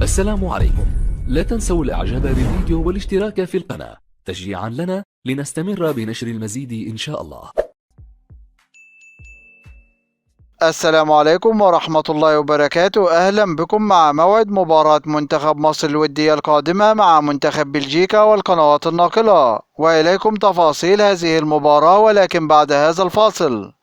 السلام عليكم. لا تنسوا الاعجاب بالفيديو والاشتراك في القناة تشجيعا لنا لنستمر بنشر المزيد ان شاء الله. السلام عليكم ورحمة الله وبركاته. أهلا بكم مع موعد مباراة منتخب مصر الودية القادمة مع منتخب بلجيكا والقنوات الناقلة، وإليكم تفاصيل هذه المباراة ولكن بعد هذا الفاصل.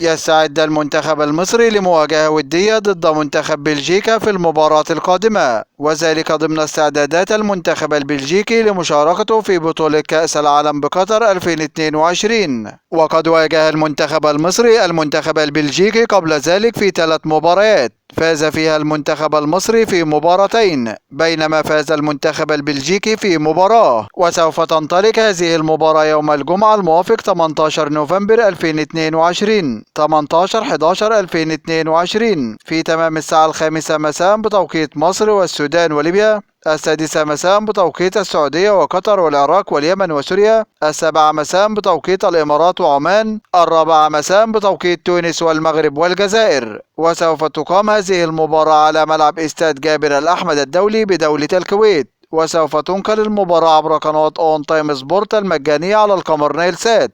يستعد المنتخب المصري لمواجهة ودية ضد منتخب بلجيكا في المباراة القادمة، وذلك ضمن استعدادات المنتخب البلجيكي لمشاركته في بطولة كأس العالم بقطر 2022. وقد واجه المنتخب المصري المنتخب البلجيكي قبل ذلك في 3 مباريات، فاز فيها المنتخب المصري في مباراتين، بينما فاز المنتخب البلجيكي في مباراة. وسوف تنطلق هذه المباراة يوم الجمعة الموافق 18 نوفمبر 2022 18/11/2022 في تمام الساعة 5 مساء بتوقيت مصر والسودان وليبيا، 6 مساء بتوقيت السعودية وقطر والعراق واليمن وسوريا، 7 مساء بتوقيت الإمارات وعمان، 4 مساء بتوقيت تونس والمغرب والجزائر. وسوف تقام هذه المباراة على ملعب استاد جابر الأحمد الدولي بدولة الكويت، وسوف تنقل المباراة عبر قناة أون تايم سبورت المجانية على القمر نايل سات.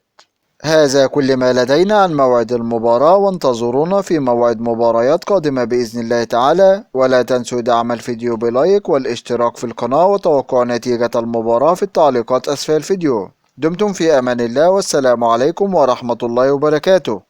هذا كل ما لدينا عن موعد المباراة، وانتظرونا في موعد مباريات قادمة بإذن الله تعالى. ولا تنسوا دعم الفيديو بلايك والاشتراك في القناة وتوقع نتيجة المباراة في التعليقات أسفل الفيديو. دمتم في أمان الله، والسلام عليكم ورحمة الله وبركاته.